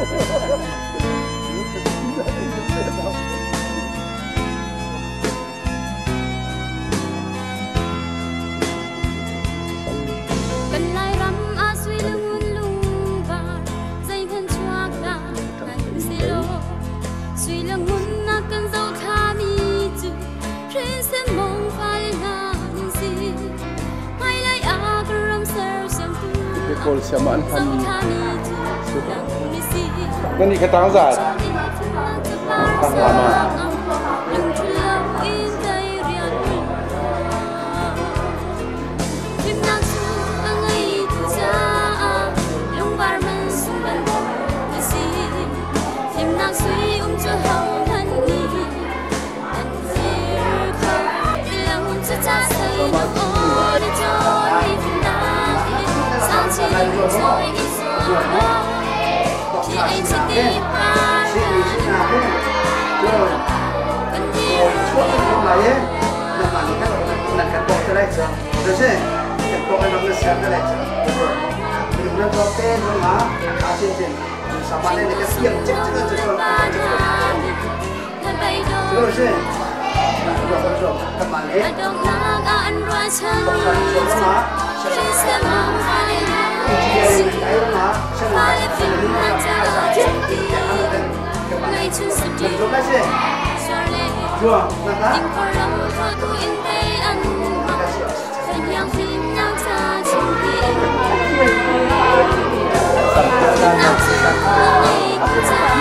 Kan Lairam ah sui le ngun lungvar zeihmanh chuak dah kan si lo. Sui le ngun na kan zohthlami cu hrinsen mong fale hna nan si. Hmailei ah kan ram sersiamtu Kawl siam an hman zohthlami cu nang ni si. Nan nih ka tang zat. Tang lama. Lungthu in dai rian Fimnak cu a ngeitu caah lungvar man sung bantuk a si. Fimnak sui um cu hohmanh nih an fir kho ti lo. Cucaah sei na aw na cawn mi fimnak in sang chin sawi i zuam law PhD par kan dir. Adongnak ah an ruahchan fale fimnak caah chimpi ngaihchun sati suar le dingkhor lam thawtu in tei an hmang Thanyang fimnak ca chimpi fimnak cu a ngeitu caah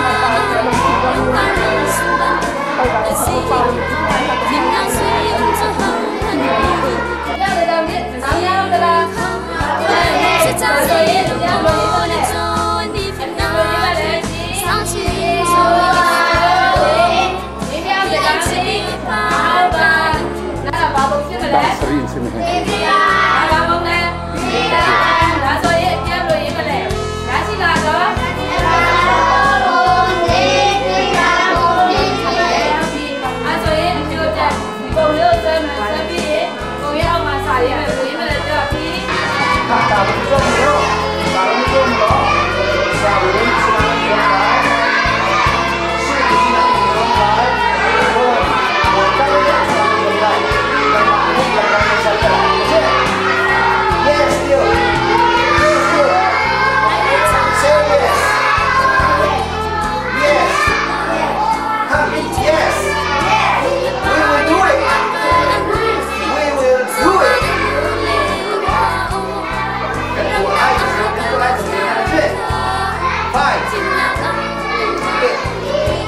lungvar ram sung bantuk a si. Fimnak sui um cu hohmanh nih Tang sari in si mi he.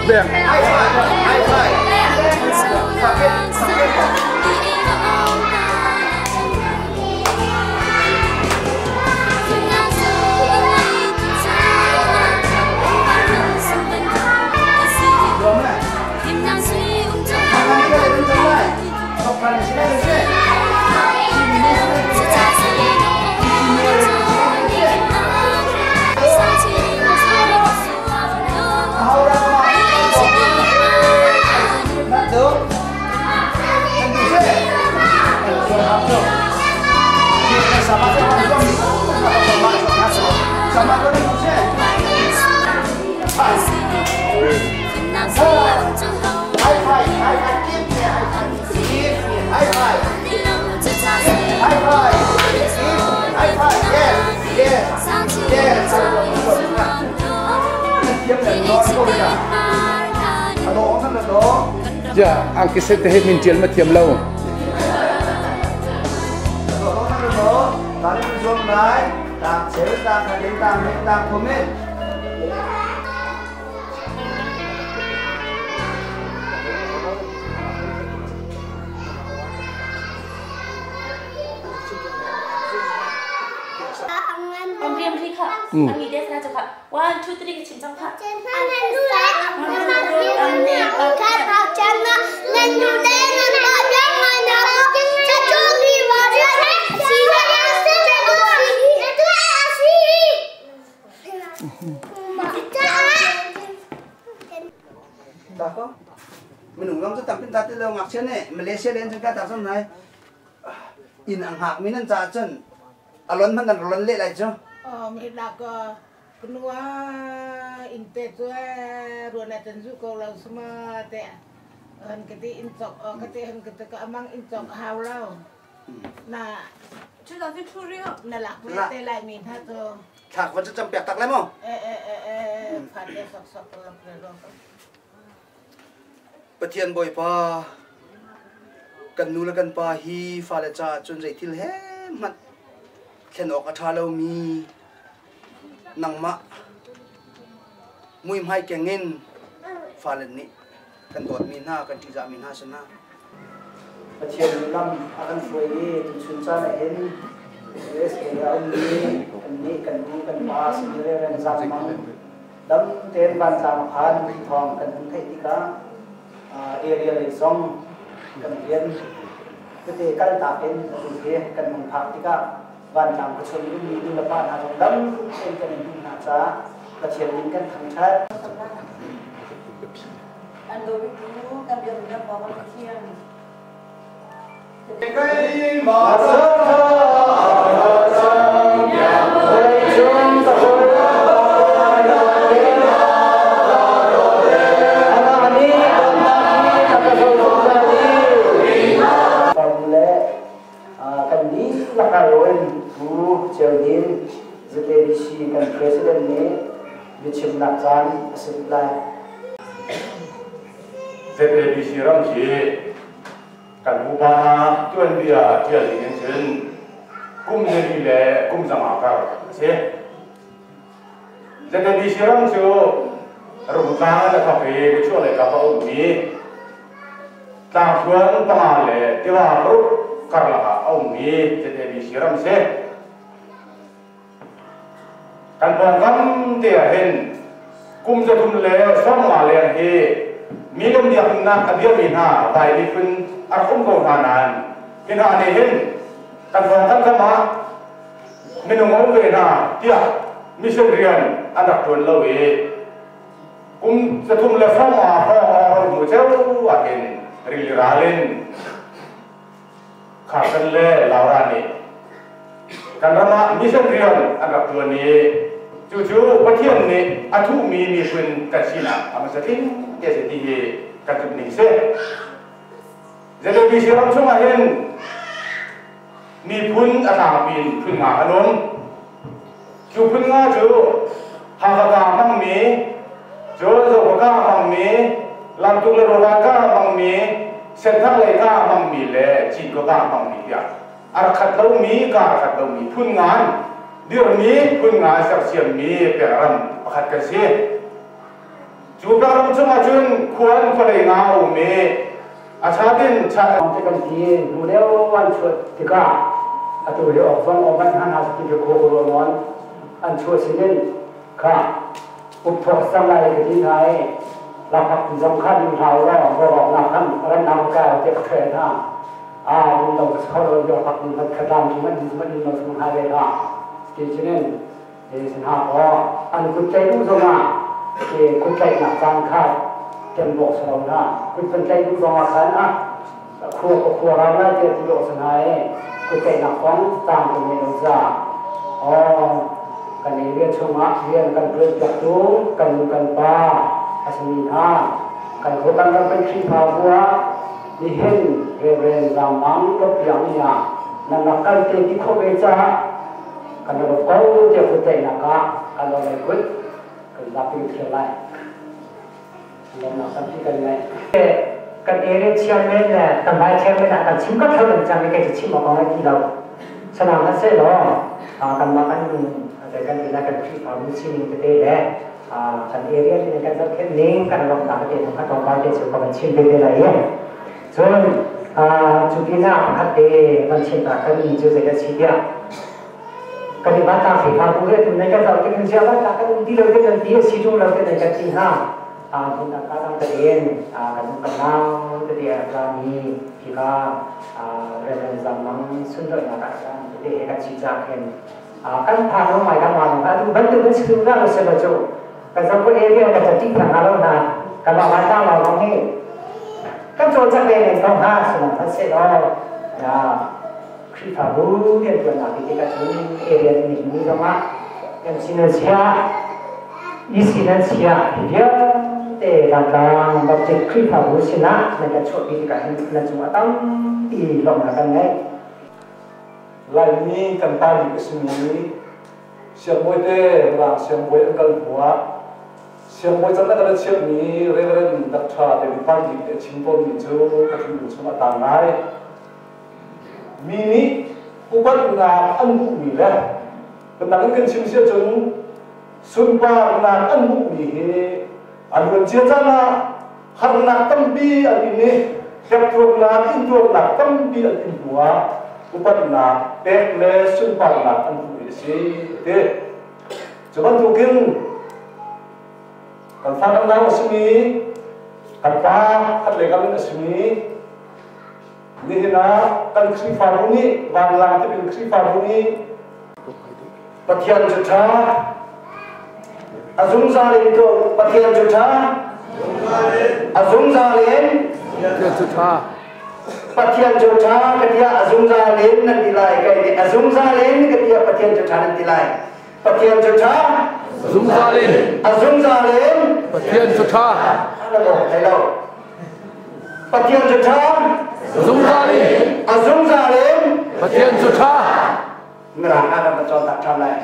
Beng. Ja, ang kiset te min tial ma thiam lo. One, two, three, chim chang kha. Minung zong cu tampi ta ti lo ngakchia nih Malaysia len cun ka ta cun nai inn a hngak mi nan caah cun a lon hmanh nan lon leh lai cu. Knua in te cu ruan ah can zu ko lo sama te han ka ti in cok ka ti han ka ti ka amang in cok hau lo na 知道就出这个 na lak ve te lai mi hna cu Thlak van cam piak tak lai maw? E e e e phat le sok sok lak le ro. Pathian Bawipa kan nu le kan pa hi fale caah cun zei thil he hmanh thlen awk a ṭha lomi nangmah muihmai keng in fale nih kan dawtmi hna kan ṭihzahmi hna sinah Pathian nih lam a kan hruai i tuchun caan ah hin USA a ummi kannih kan nu kan pa simi Reverend Zam Mang dam tein vantlang a phan ti thawng kan hun theih tikah area lei zong kan rian tete kaltak in atu hi kan hung phak tikah vantlang khuachung ummi nu le pa hna zong dam tein kan in hmuh hna caah Pathian min kan thangṭhat. An dawitu kan biakmi kan Pa Pathian. Le kan dihlak aiawh in Pu Ceu Dim ZABC kan president nih biachimnak caan a si lai. ZABC ram hi kan pupa hna tuanbia ṭial ding in cun kum zali le kum zanga kar a si. ZABC ram cu Rungtlang in a thawk i nichuahlei kap a ummi tlangthluan panga le tiva paruk karlak ah a ummi ZABC ram si. Kan pawngkam te ah hin kum 350 leng hi milem biaknak a biami hna vai miphun a rak um ko hna nain hi hna nih hin kan pawngkam kam ah minung a um ve hna tiah mission rian an rak ṭuan lo i kum 350 hrawng a ro hnu ceu ah hin rili ral in Carson le Laura nih kan ram ah mission rian an rak ṭuan i cucu Pathian nih a thuhmi miphun kan sinak a hmasa tling te a si ti hi kan zumh ning si. ZABC ram chungah hin miphun a tlangpi in phun nga an um. Cu phun nga cu Hakha ka hmangmi, cun Zokhua ka hmangmi, Lamtuk le Rawlai ka hmangmi, Senthang lei ka hmangmi le Cinkhua ka hmangmi tiah a rak khat lomi ka rak khat lomi phun ngan dirmi phun nga sersiammi pekram pakhat kan si. Cu pekram chungah cun khuan khualei nga a um i a chatin chat te kan ti hnu lio an chuah tikah atu hi awk zong awk an hna ti ke kho ko mon an chuah sinin kha upthok sang lai ka ti hna i lapak zong kha ding hau lo rawk na khan ran nam ka te ka thre na a ding lo ka lo yo pak ding khat lam man man lo sung ha le ha ti chinin e sin ha ko an kut tlai du zong ah ke kut tlai nak caan kha tem bok sa na kut pan tlai du zong ah khan a khua ko khua ram lai te ti lo san hai kut tlai nak kong tang ko ne lo za o kan area chungah rian kan tuan piak tu kan nu kan pa asmi hna kan kho kan ram kan Khrihfa bu ah nihin Reverend Zamang ko piang ni ah nan rak kal te ti kho ve ca kan rak ko te kut tlai nak ah kan lo lai kut kan zapi thil lai lawmnak tampi kan ngei. Kan area chairman le tambai chairman ah kan chim ka thlo ding cang ke chim awk ngai ti lo sanang ha se lo kan mah kan kan ila kan Khrihfabu sining tete le kan area ni kan zohkhenh ning kan lawmnak te thong kha tlawmpal te cu ka van chim ve te lai i cun cu pinah pakhat te van chim ta kan mi cu zei a si tiah kan i vata Khrihfabu he tu nei kan zoh tik in sia vata kan um ti lo te kan ti a si ṭung lo te nei kan ti hna phun dang ka dang tein kan um kan nau tete a rak rami hika Reverend Zamang sunlawinak ah cun tete he kan si cang khin kan phan lo mai kan ma lo atu bantuk in si na lo se lo cu kan zoh ko area kan cati thang lo na kan ma ma ta lo long hi kan cawl cak ve nen ko ha sinang han se lo Khrihfabu rianṭuannak hi tikah cun area nih ni zongah kan sin sia EC nan siah hi vialte vantlang Baptist Khrihfabu sinah nan kan chuahpi tikah hin nan cungah tampi lawmhnak kan ngei. Laimi kan ta bik a simi Siangbawi te Mirang siangbawi an kal hnuah siangbawi can a kan chiahmi Reverend Dr. David Van Bik nih a chim tawnmi cu ka thinlung chung a tang ngai. Mi nih upatnak an duhmi le phundang in kan chim si ahcun sunparnak an hmuhmi hi a luancia caan ah harnak tampi an in i hlektuarnak intuarnak tampi an in hnuah upatnak pek le sunparnak an hmuh hi a si ti. Cu bantukin kan fa kan nau a simi kan pa khat le kam in a simi nihin ah kan Khrihfabu nih vanlang tipin Khrihfabu nih Pathian cu ṭha. A zungzal in ko Pathian cu ṭha. A zungzal in Pathian cu ṭha. Pathian cu ṭha ka tiah a zungzal in nan ti lai kai nih a zungzal in ka tiah Pathian cu ṭha nan ti lai. Pathian cu ṭha. Zungzal in. A zungzal in. Pathian cu ṭha. Na bawk thai lo. Pathian cu ṭha. Zungzal in. A zungzal in. Pathian cu ṭha. Mirang ah kan cawn tak ṭhan lai.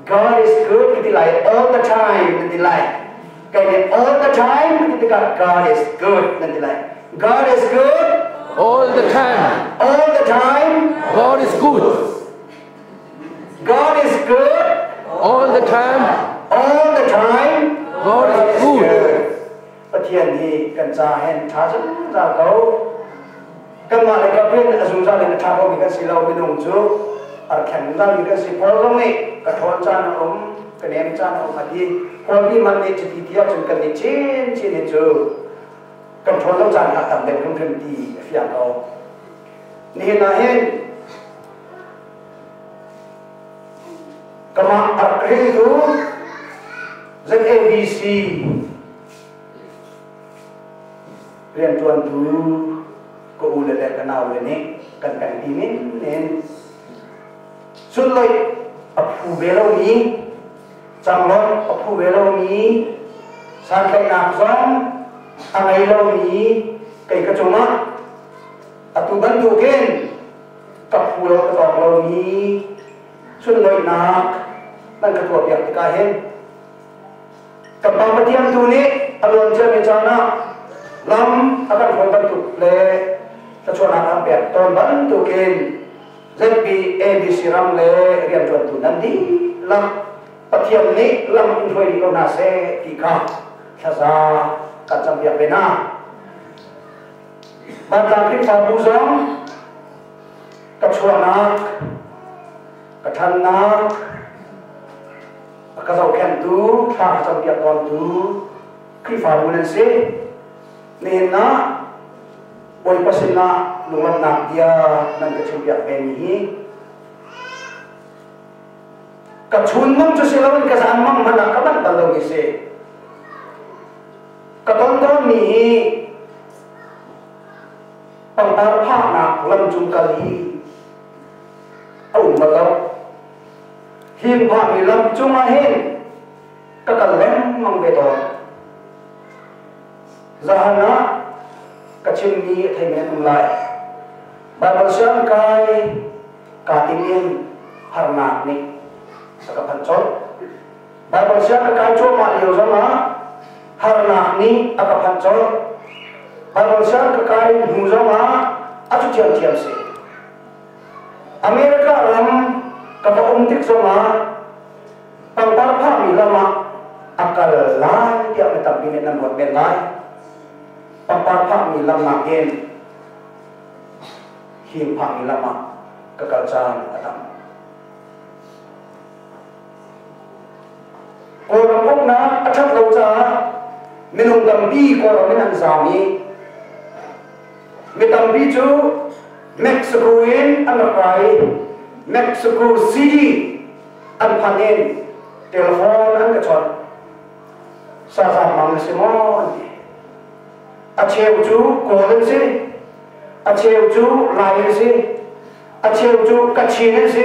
God is good ka ti lai all the time nan ti lai. Kai nih all the time ka ti tikah God is good nan ti lai. God is good all the time. All the time. God is good. God is good all the time. All the time. God is good. Pathian hi kan ca hen ṭha zungzal ko. Kanmah le ka rian a zungzal in a ṭha komi kan si lo minung cu a rak thleng zungzalmi kan si. Paul zong nih ka ṭhawn caan a um, ka nem caan a um a ti. Paul nih man nih cuti ti ahcun kan nih chinchin hi cu kan ṭhawn lo caan kha a tam deuh hrimhrim ti a fiang ko. Nihin ah hin kamah a rak ringtu ZABC rianṭuantu ka u le ka nau le nih kan peng ti min in sunloih a phu ve lomi canglawmh a phu ve lomi santlaihnak zong a ngei lomi kei ka cungah atu bantukin ka phu lo ka tawk lomi sunloihnak nan ka tuahpiak tikah hin Kan Pa Pathian tu nih a luan ciami caan ah lam a kan hruai bantuk le thluachuahnak an pek tawn bantukin ZB ABC ram le rianṭuantu nan dihlak Pathian nih lam in hruai rih ko hna seh ti kha thlaza kan campiak ve hna. Vantlang Khrihfabu zong ka chuahnak, ka ṭhannak, A ka zohkhenhtu, thla ka campiak tawntu Khrihfabu nan si. Nihin ah Bawipa sinah lunglawmhnak bia nan ka chimpiak vemi hi ka chunmang cu si loin ka zanmang hmanh ah ka manh bal lomi si. Ka ton tawnmi hi pangpar phahnak lam cung kal hi a um bal lo. Hlimphahmi lam cungah hin ka kal lengmang ve tawn. Zahan ah ka chimmi a thei men um lai. Baibal siang kai kaa ting in harnak nih a ka phanh colh. Baibal siang ka kai cuahmah lio zongah harnak nih a ka phanh colh. Baibal siang ka kai hnu zongah a cu ṭhiamṭhiam si. America ram ka va um tik zongah pangpar phahmi lam ah a kal lai tiah mi tampi nih nan ruat men lai. Pangpar phahmi lam nakin him phahmi lam ah ka kal caan a tam. Kawlram uknak a ṭhat lo caah minung tampi Kawlram in an zaam i Mi tampi cu Mexico in an rak ra i Mexico City an phanh in telephone an ka chawnh. Sazam mang na si maw an ti. A cheu cu Kawl an si, a cheu cu Lai an si, a cheu cu Kachin an si,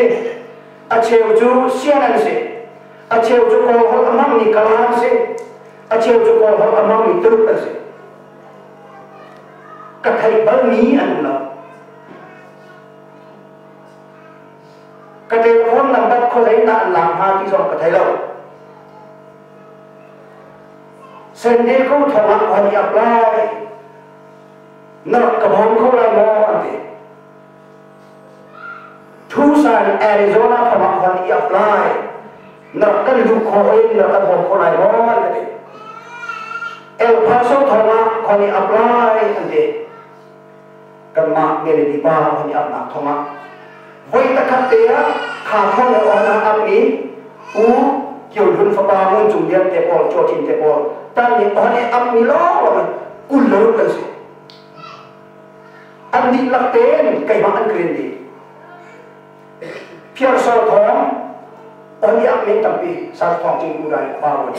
a cheu cu Sian an si. A cheu cu Kawl holh a hmangmi Kala an si. A cheu cu Kawl holh a hmangmi Tuluk an si. Ka theih balmi an um lo. Ka telephone number khuazei dah an lak hnga ti zong ka thei lo. San Diego thong ah hon i apply na rak ka bawm kho lai maw an ti. Tucson, Arizona thong ah hon i apply na rak kan luh khawh in na rak kan bawm kho lai maw an ka ti. El Paso thong ah hon i apply an ti. Kanmah Melody pa hon i apnak thong ah voi takhat te ah kha thong le on ah apmi U Kio Hlun fapa Ngun Cung Lian te pawl Chaw Thin te pawl tan nih on i apmi lawng lawng in 20 le ruk kan si. An dihlak tein keimah an green dih. Phiar Sor Thawng on i ap min tampi Sar Thawng Cing U Dai pa run.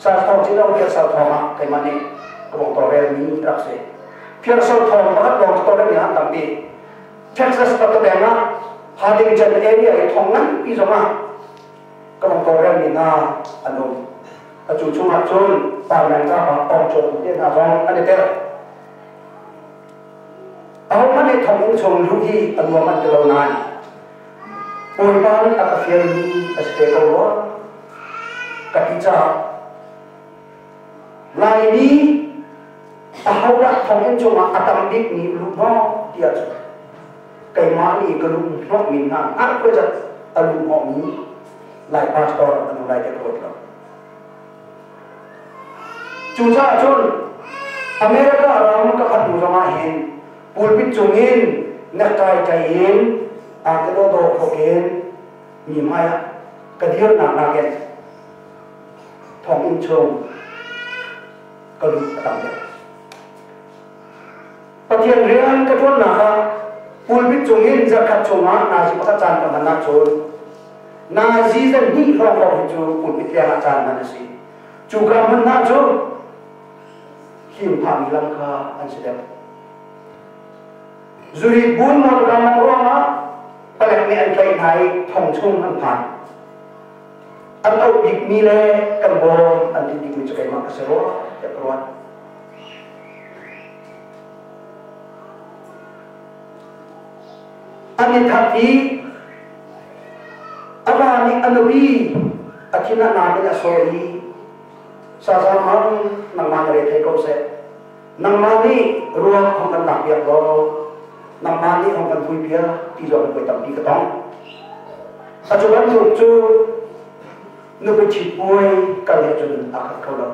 Sar Thawng Cing lo Phiar Sor Thawng ah keimah nih ka bong tawlrel mi rak si. Phiar Sor Thawng pakhat lawng ka tawlrel mi han tampi. Texas patadeng ah Hardington area i thong nganpi zong ah ka bong tawlrel mi hna an um. Atu chungah cun parliament ah ong cawtu te hna zong an i tel. Ahohmanh nih thonginn chung luh hi a nuam an ti lo nain Bawipa nih a ka fialmi a si te ko rua ka ti caah Laimi ahodah thonginn chungah a tam bikmi luh hnawh tiah cun keimah nih ka luh hnawhmi hna hngalh ko zat a luh hnawhmi Lai pastor an um lai te ka ruat lo. Cucaah cun America ram ka phanh hnu zongah hin pulpit cungin necktie ṭai in aa ka dawhdawh khawk in mi hmaiah ka dirnak nakin thonginn chung ka lut a tam deuh. Pathian rian ka ṭuannak ah pulpit cungin zarkhat chungah nazi pakhat caan ka hman ahcun Nazi zan hnih hrawng lawng hi cu pulpit leng ah caan hman a si. Cu ka hmun hna cu hlimphahmi lam kha an si deuh. Zuri bun motor mong ruangah palek nih an tlaih hna i thong chung an phan. An auh bikmi le kan bawm an ti bikmi cu keimah ka si rua tiah ka ruat. An i that i A va nih a nupi a thin a nam in a sawh i Saza mang nangmah na re thei ko seh. Nangmah nih ruak hong kan lakpiak law nangmah nih hong kan vuipiak ti zong voi tampi ka tong. A cu bantuk cu nupi ṭhit puai kal he cun aa khat kho lo.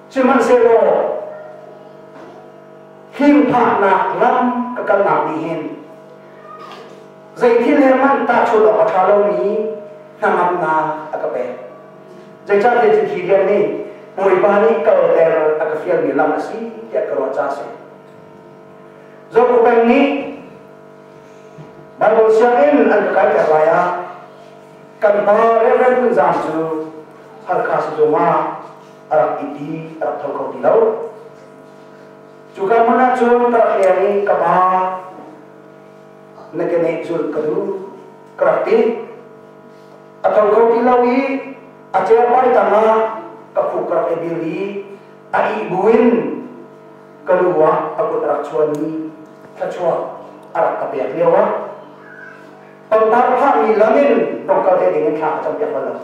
Sihmanhsehlaw hlimphahnak lam ka kalnak nih hin zeithil he hmanh tahchunh awk a ṭha lomi hnangamnak a ka pek. Zeicahtiah cu hi rian nih Bawipa nih kalter a ka fialmi lam a si tiah ka ruah caah a si. Zoku peng nih Baibal sianginn an ka kaiter lai ah kan pa Reverend Phun Zam cu Halkha sizung ah a rak it i a rak tho kho ti lo. Cuka hmun ah cun ka rak leng i ka pa na keneh zulh ka duh ka rak ti. A tho kho ti lo i a cerpai tangah ka khuk ka rak i bil i a ih buin ka lu ah a kut a rak chuan i thluachuah a rak ka pek lio ah pangpar phahmi lam in rong kal te ding in thla ka campiak bal lo.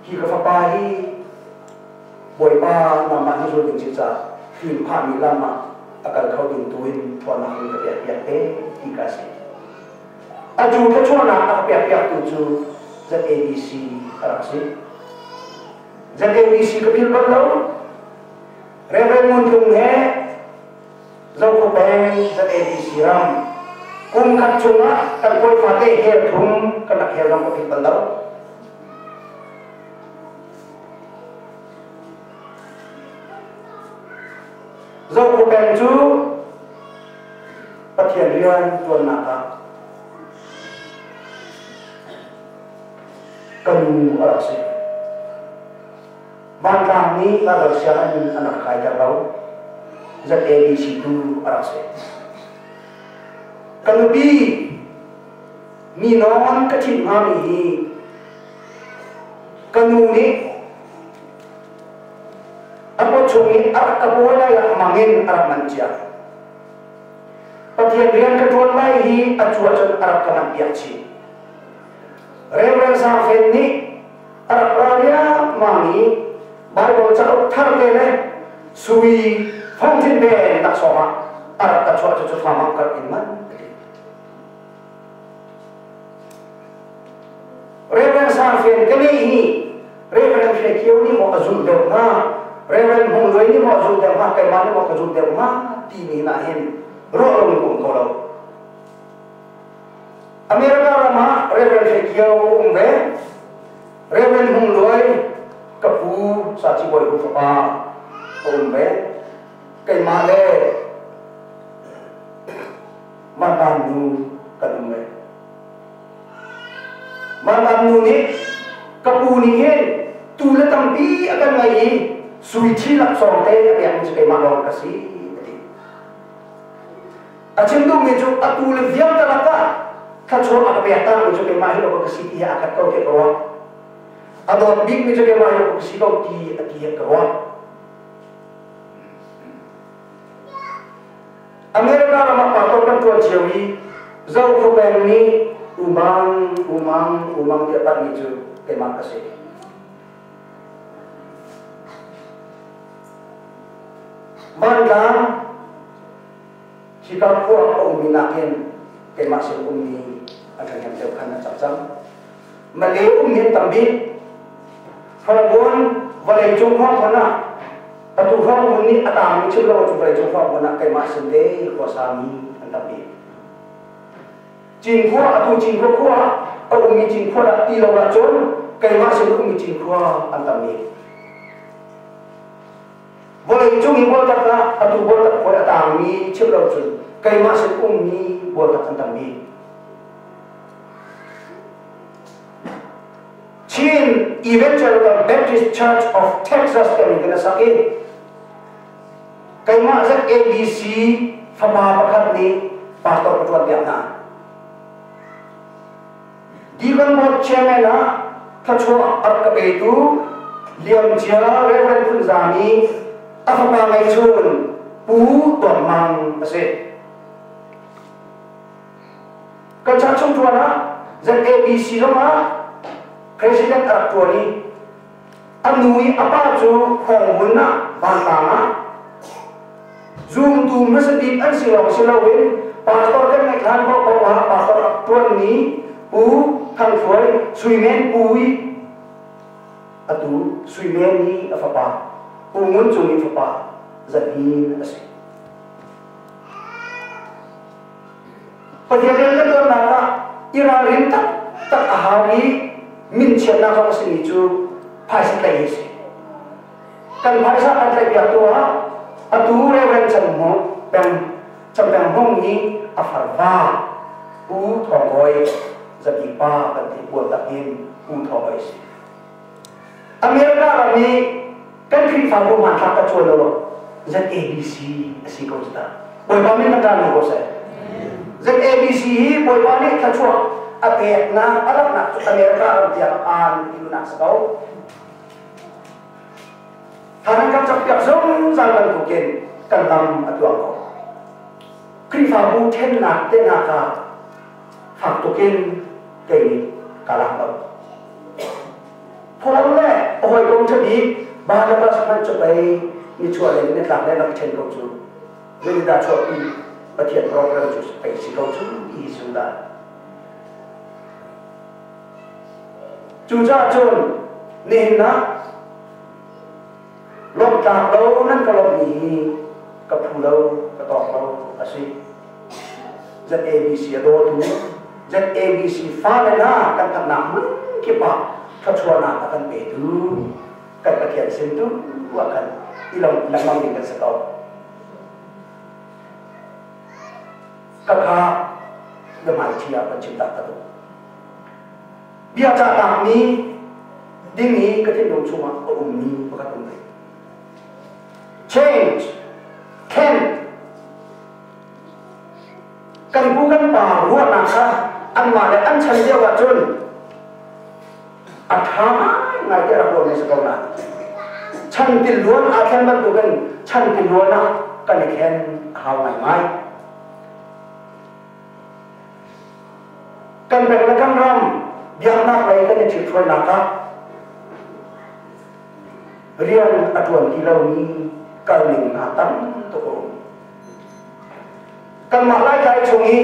Hi ka fapa hi Bawipa nangmah na zul ding si caah fim phahmi lam ah a kal kho ding tu in ṭhawnnak in ka pekpiak te ti ka si. A cu thluachuahnak a ka pekpiaktu cu ZABC a rak si. ZABC ka philh bal lo. Reverend Ngun Tlung he Zokhua peng ZABC ram kum khat chungah kan kawi fate hel thum kan rak hel zong ka philh bal lo. Zokhua peng cu Pathian rian ṭuannak ah ka nu a rak si. Vantlang nih Baibal sianginn an rak kaiter lo. ZABC tu a rak si. Ka nupi mi nawn ka ṭhit hngami hi ka nu nih a paw chung i a rak ka pawi lai ah mangin a rak manh cia. Pathian rian ka ṭuan lai hi a cu ahcun a rak ka manh piak chih. Reverend Sang Fen nih a rak ra riangmang i Bible cauk thar te le sui fountain pen laksawng ah a rak ka chuah cu cu thlamang kar in man a ti. Reverend Sang Fen ka nih hi Reverend Hre Kio nih maw a zulh deuh hnga Reverend Hmung Luai nih maw a zulh deuh hnga keimah nih maw ka zulh deuh hnga timi na hin ruah lo in ka um kho lo. America ram ah Reverend Hre Kio um ve Reverend Hmung Luai ka pu Saci Bawi hu fapa a um ve keimah le Martan nu kan um ve. Martan nu nih ka pu nih hin tu le tampi a kan ngei i sui thi laksawng te a pekmi cu keimah lawng ka si a ti. A chim duhmi cu a tu le vialte lakah thluachuah a ka pek tangmi cu keimah hi lawng ka si ti hi aa khat ko tiah ka ruah. A dawt bikmi cu keimah hi lawng ka si ko ti a ti ka ruah. America ram ah pastor kan ṭuan cio i Zokhua peng nih umang umang umang tiah patmi cu keimah ka si. Vantlang hika khua a ummi nakin keimah sin ummi a ṭhahnem deuh khan an cak cang. Malay ummi an tam bik. Hrawngbuan vawlei cung hrawngbuan ah atu hrawngbuan nih a tangmi chim lo cu vawlei cung hrawngbuan ah keimah sin te khuasami an tam bik. Cinkhua atu Cinkhua khua a ummi Cinkhua dah ti lo ahcun keimah sin ummi Cinkhua an tam bik. Vawlei cung i bualtak ah atu bualtak khua a tangmi chim lo cun keimah sin ummi bualtak an tam bik. Chin Evangelical Baptist Church of Texas timi kan sak i keimah zat ABC fapa pakhat nih pastor ka ṭuan piak hna. Deacon Board Chairman ah thluachuah a rak ka petu liamcia Reverend Phun Zami a fapa ngeihchun Pu Dawt Mang a si. Kan cha chung ṭuan ah ZABC zong ah President a rak ṭuan i a nu i a pa cu Khuanghmun ah vantlang ah zumtu hmasa bik an si lawng si loin pastor kan ngeih hlan paohpaoh ah pastor rak ṭuanmi Pu Thang Thluai Suimen Pu i atu Suimen i a fapa Pu Ngun Cung i fapa Zahnin a si. Pathian rian kan ṭuannak ah i ralrin taktak a hau i minchiatnak zong a simi cu phaisa tlaih hi a si. Kan phaisa kan tlaihpiak tu ah atu Reverend Chan Hmung Peng Chan Peng Hmung nih a farva Pu Thawng Kawi Zabik pa kan ti bual tak in Pu Thawng Kawi a si. America ram i kan Khrihfabu hmanthlak ka cuan lo ZABC a si ko cu ta. Bawipa min kan ṭan ko seh. ZABC hi Bawipa nih thluachuah a peknak a langhnak cu America ram tiang aan tinak si ko. Thanan kan cakpiak zungzal bantukin kan lam a tuang ko. Khrihfabu ṭhennak tehnak ah fak tukin kei nih ka lak lo. Paul le a hawikom ṭha bik Barnabas hmanh cu pei nichuah lei in nitlak lei rak i ṭhen ko cu. Zeitindah chuahpi Pathian program cu pei si ko cu ti hi dah. Cucaah cun nihin ah lawmhtlak lo nan ka lawmhmi hi ka phu lo ka tawk lo a si. ZABC a dawtu ZABC fale hna kan thatnak hmun kip ah thluachuahnak a kan petu kan Pathian sin tu ah khan i lawm lengmang ding kan si ko. Ka biahmaiṭhi ah kan chim tak ka duh. Bia cahtakmi ding i ka thinlung chungah a ummi pakhat um ve. Change can. Kan pu kan pa ruahnak kha anmah le an chan lio ahcun a ṭha ngaingai te rak ruahmi si ko nain chan tiluan aa thlen bantukin chan tiluan ah kan i thlen a hau ngaingai. Kan peng le kan ram biaknak lei kan i ṭhithruainak ah rian a ṭuan ti lomi kalning hna tam tuk a um. Kanmah Laitlai chung i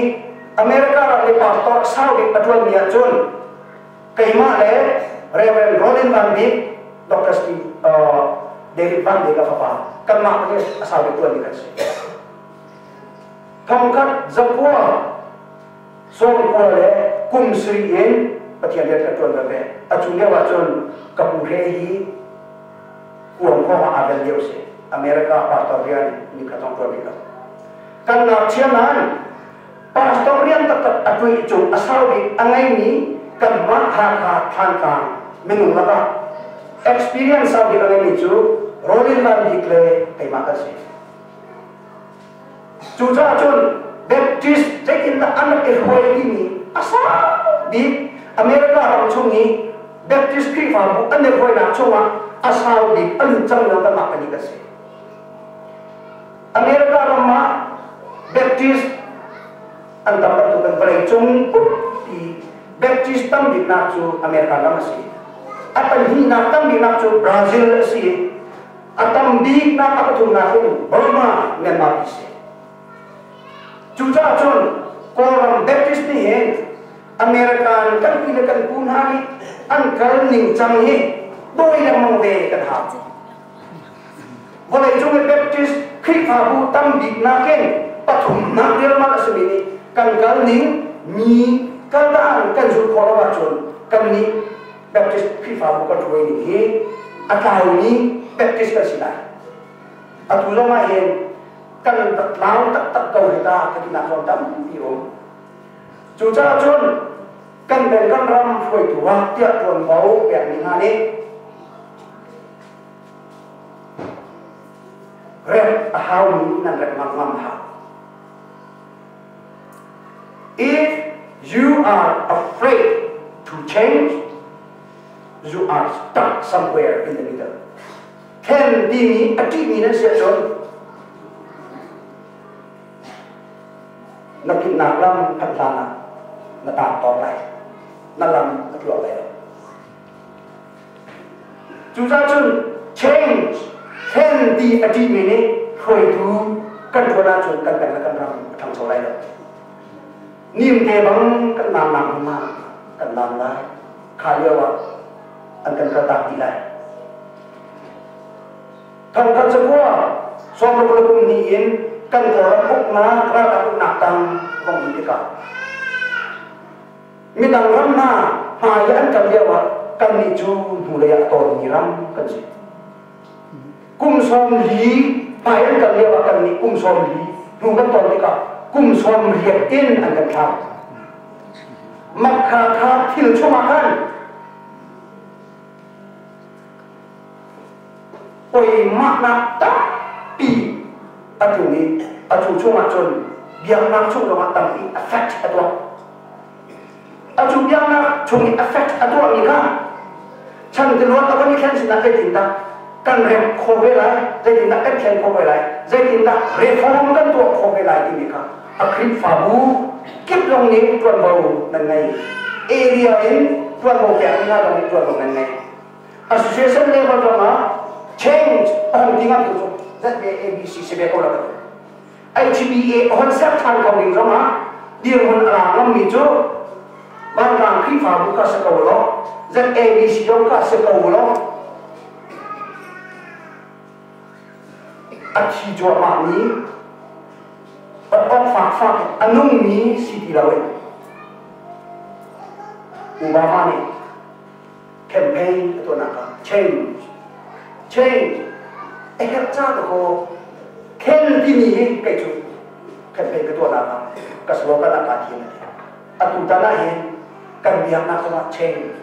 America ram i pastor sau bik a ṭuanmi ahcun keimah le Reverend Rollin Van Bik, Dr. Steve, David Van Bik a fapa, kanmah nih a sau bik ṭuanmi kan si. Thongkhat zakua sawmkua le kum sarih in Pathian rian kan ṭuan ve. A cu lio ahcun ka pu Hre hi kuang kong ah aa bel lio si. America pastor rian nikhat zong ṭuan rih lo. Kan ngakchia nain pastor rian taktak a ṭuih cu a sau bik a ngeimi kanmah Hakha Thlantlang minung lakah experience sau bik a ngeimi cu Rolin Van Bik le keimah kan si. Cucaah cun Baptist zeitindah an rak i hruai timi a sau bik America ram chung i Baptist Khrihfabu an i hruainak chungah a sau bik a lut cang lio kanmah pahnih kan si. America ram ah Baptist an tam bantukin vawleicung pumpi Baptist tam biknak cu America ram a si. A pahnihnak tam biknak cu Brazil a si. A tam biknak a pathumnak in Burma, Myanmar ti si. Cucaah cun Kawlram Baptist nih hin American kan pi le kan pu hna nih an kal ning cang hi dawi lengmang ve kan hau. Vawleicung i Baptist Khrihfabu tam bik nakin pathumnak rialmal a simi nih kan kal ning mi kaldan kan zulh khawh lo ahcun kan nih Baptist Khrihfabu kan hruai ning hi a tlaumi Baptist kan si lai. Atu zong ah hin kan rak tlau taktak ko hi ta ka tinak zong tampi um. Cucaah cun kan peng kan ram hruaitu ah tiah ṭuanvo pekmi hna nih rem a haumi nan rem ngam ngam hau. If you are afraid to change, you are stuck somewhere in the middle. Then timi a ṭihmi nan si ahcun na kinnak lam phanh hlan ah na taang tawk lai. Na lam a tluang lai lo. Cucaah cun change, thlen ti a ṭihmi nih hruaitu kan ṭuan ahcun kan peng le kan ram a ṭhangcho lai lo. Nimte bang kan namnak hmun ah kan nam lai. Kha lio ah an kan kaltak dih lai. Thongkhat cakua sawmruk le kum hnih in kan Kawlram uknak ralkap uknak tang vong um tikah Midang ram hna hmai i an kal lioah kannih cu hnulei ah a tawnmi ram kan si. Kum 40 hmai an kal lioah kannih kum 40 hnu kan tawn tikah kum 80 in an kan thlau. Makha kha thil chungah khan oimahnak tampi a tlung i a cu chungah cun biaknak chung zongah tampi effect a tuah. Atu biaknak chung i effect a tuahmi kha chan tiluan a von i thlen sinah zeitindah kan remh khawh ve lai, zeitindah kan thlen khawh ve lai, zeitindah reform kan tuah khawh ve lai timi kha a Khrihfabu kip zong nih ṭuanvo nan ngei. Area in ṭuanvo pekmi hna zong nih ṭuanvo nan ngei. Association level zong ah change a hung ti ngam tu cu ZABC si ve ko la ka ti. HBA a hon ser ṭhan ko ding zongah dirhmun a la ngammi cu Vantlang Khrihfabu kha si ko law ZABC zong kha si ko law a thi cuahmahmi awk fakfak a nungmi si ti loin Obama nih campaign a tuahnak ah change change a herh ca ka ko thlen timi hi kei cu campaign ka tuahnak ah ka slogan ah kaa thim a ti atu tan ah hin kan biaknak zongah change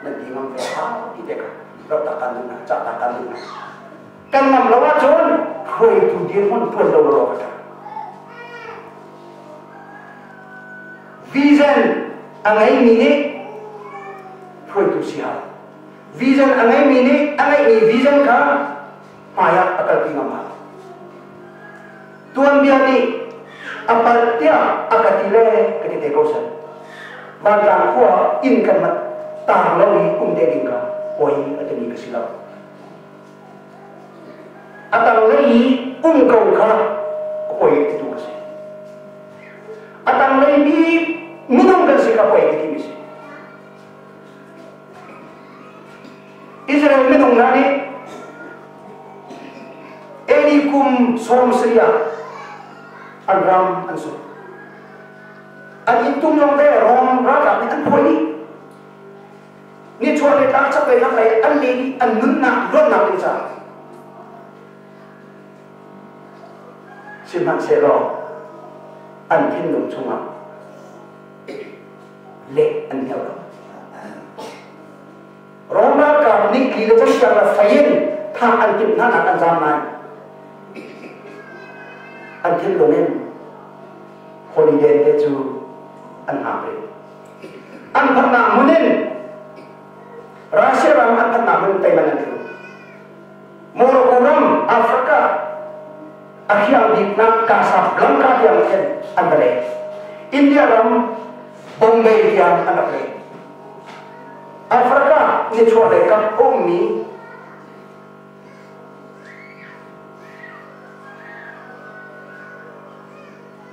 nan ti ngam ve hau ti te ka rak tak kan duh na ca tak kan duh na kan ngam lo ahcun hruaitu dirhmun tuan lo lo ka ṭha. Vision a ngeimi nih hruaitu si hau. Vision a ngeimi nih a ngeihmi vision kha hmai ah a kalpi ngam hau. Tuanbia nih a palh tiah a ka ti le ka ti te ko seh. Vantlang khua inn kan mat tang lo i um te ding kha poi a timi ka si lo. A tanglei i um ko kha poi a titu ka si. A tanglei mi minung kan si kha poi a timi si. Israel minung hna nih Eli kum 70 ah an ram an sung. An inn tung lawng te Rom ralkap nih an phuai dih. Nichuah le tlangchak lei thlanglei an le dih an nunnak luatnak ding caah. Sihmanhsehlaw an thinlung chungah leh an hngal lo. Rom ralkap nih li le canpiak le fei in thah an timh hna nak an zaam nain an thinlung in holiday te cu an hngak rih. An phannak hmun in Russia ram an phannak hmun teiman an tlu. Morocco ram Africa a hiang biknak Casablanca tiang khin an va leh. India ram Bombay tiang an rak leh. Africa nichuahlei kam a ummi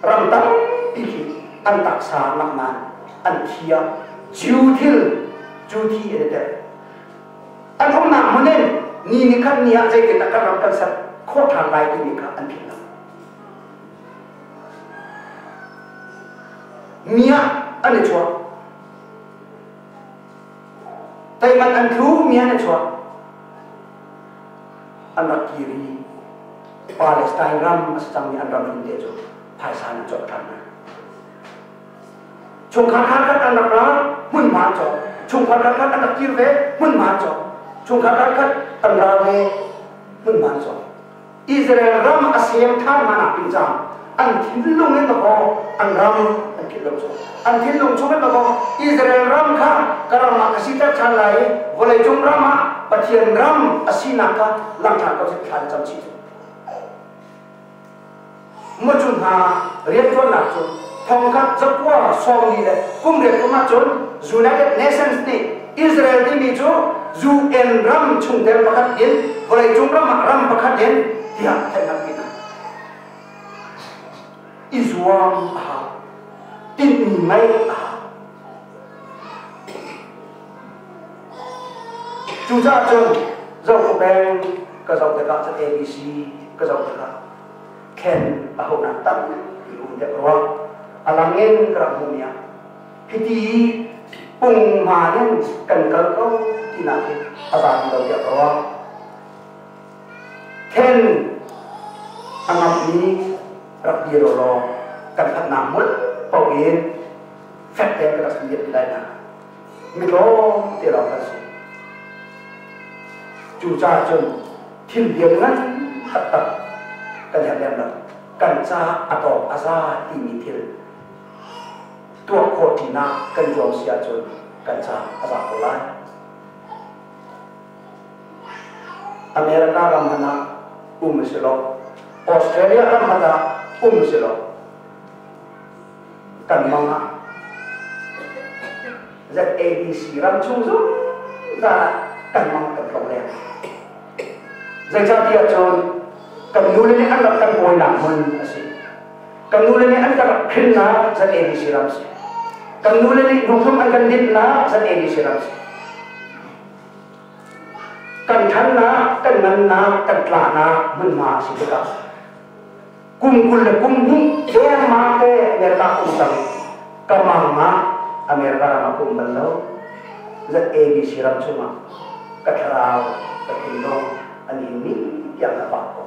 ram tampi khi an taksa laknak an thi ah Jew thil Jew thi an i tel. An umnak hmun in ni ni khat ni ah zeitindah kan ram kan ser khawh ṭhan lai timi kha an philh lo. Mi ah an i chuah. Teiman an thlu, mi an i chuah. An rak kir i Palestine ram a si cangmi an ram hlun te cu phaisa in an cawk ṭhan hna. Chungkhar kha khat an rak ra, hmunhma an cawk. Chungkhar kha khat an rak kir ve, hmunhma an cawk. Chungkhar kha khat an ra ve, hmunhma an cawk. Israel ram a sem ṭhan hna nak ding caah an thinlung in dakaw an ram an philh lo cu. An thinlung chung in dakaw Israel ram kha ka ram ah ka siter ṭhan lai i vawleicung ram ah Pathian ram a sinak kha lang ṭhan ko seh thla na cam chih cu. Maw cu hna rianṭuannak cu thongkhat zakua 40 le kum riat kum ahcun United Nations nih Israel timi cu UN ram chungtel pakhat in vawleicung ram ah ram pakhat in tiah a theihnak pi hna. I zuam a hau. Tinhmi ngeih a hau. Cucaah cun Zohkhu peng ka zoh tikah cun ABC ka zoh tikah thlen a hauhnak tampi um deuh rua. A lang in ka rak hmuhmi ah hiti pungman in kan kal ko tinak hi a za ti lo tiah ka ruah. Thlen a ngammi rak dir law kan phanhnak hmun paoh in fek tein kan rak sin ti lai na. Mi tlawm te lawng kan si. Cucaah cun thil lianngan taktak kan herh lem lo. Kan ca a tawk a za timi thil tuah khawh ṭinak kan zuam si ahcun kan ca a za ko lai. America ram hmanh ah um a si lo. Australia ram hmanh ah um a si lo. Kan mang ah ZABC ram chung zungzal ah kan mang kan tlong leng. Zeicahtiah cun kan nule nih an rak kan bawinak hmun a si. Kan nule nih an kan rak hrinnak ZABC ram si. Kan nule nih hnukthlum an kan dinhnak ZABC ram si. Kan ṭhannak, kan ngannak, kan tlahnak hmunhma a si tikah kum 22 dengmang te America um cang ka mang ah America ram ah ka um bal lo. ZABC ram chungah ka thlarau ka thinlung an hin ni tiang a bak ko.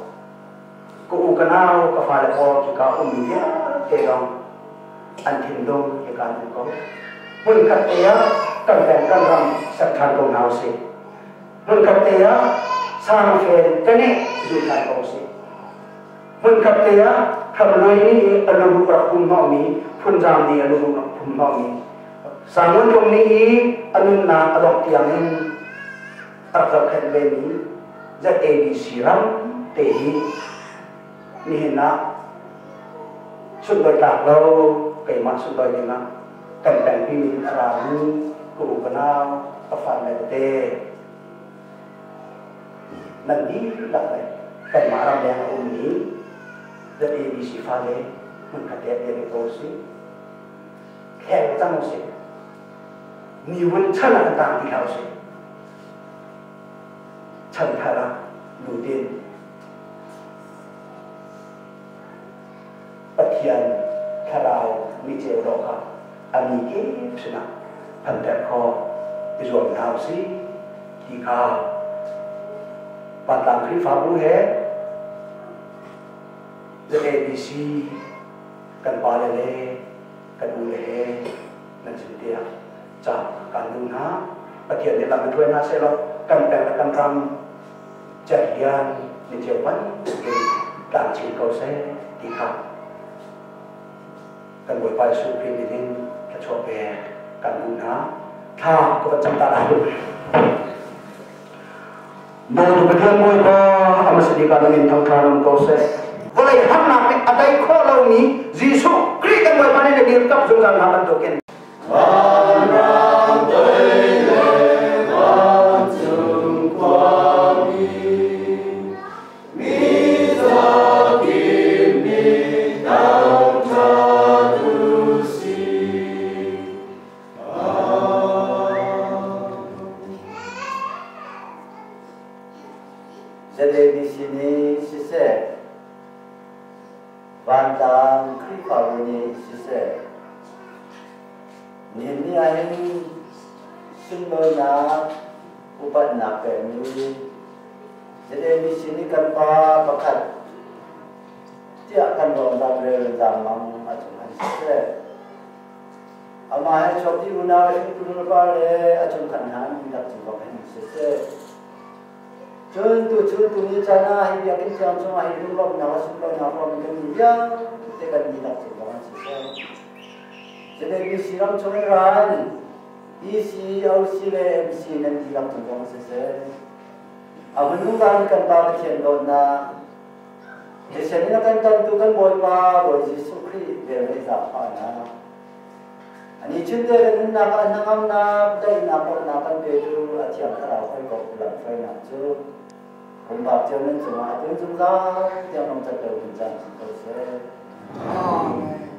Ka u ka nau ka fale pawl khika ummi vialte zong an thinlung hika an um ko. Hmunkhat te ah kan peng kan ram ser ṭhan ko hna usih. Hmunkhat te ah sangfen kan i zul ṭhan ko usih. Hmunkhat te ah Thamluai nih a luruh a rak pum hnawhmi, Phunzang nih a luruh rak pum hnawhmi, Sangun Tlung nih i a nunnak a dongh tiangin a rak zohkhenh vemi ZABC ram te hi nihin ah sunlawi tlak lo keimah sunlawi dingah kan pengpi min a rami ka u ka nau ka far le tete nan dihlak le kanmah ramleng a ummi ZABC fale hmunkhat te ah dir ko usih thleng cang usih ni vun chan ah kan tang ti hlah usih chan thar ah lutin Pathian thlarau niceu dawh kha a mi kip sinah phanter khawh i zuam hna usih ti kha Vantlang Khrihfabu he ZABC kan pale le kan ule he nan sin tiah ca kan duh hna. Pathian nih lam in hruai hna sehlaw kan peng le kan ram cerhlian niceu bantukin tlang chin ko seh ti kha kan Bawipa Jesuh Khrih min in thluachuah pek kan duh hna. Thla ka van cam ta lai. Dawtu Pathian Bawipa a hmasa bik ah na min thangṭha ram ko seh. Vawlei harnak nih a tei khawh lomi Jesuh Khrih kan Bawipa nih na dirkamh zungzal hna bantukin Vanram tei le vancung khuami, mi zakip nih thangṭhat u sih. ZABC nih siseh, Vantlang Khrihfabu nih siseh, nihin ni ahhin sunlawinak upatnak pekmi ZABC nih kan pa pakhat tiah kan ruangzam rel zangmang a cung han siseh, Amah he chuak ti unau le hringtu nulepa le a chungkhat hna an dihlak cung bak hin siseh. Cun tuchun tuni caan ah hi biakinn thiang chungah hi lunglawmhnak le sunparnak ruangmi kan nih vialte kan dihlak cung zong an siseh. ZABC ram chung in ran EC, OC le MC nan dihlak cung zong siseh. A hmanung zan kan Pa Pathian dawtnak Thisen in a kan tantu kan Bawipa Bawi Jesuh Khrih vel le zaangfahnak. Ani chunte kan nunnak ah hnangamnak, daihnak, lawmhnak kan petu a Thiang Thlarau hawikom lamhruainak cu pumpak cio nan cungah a tlun zungzal tiang nung cat lo in caan chin ko seh. Amen.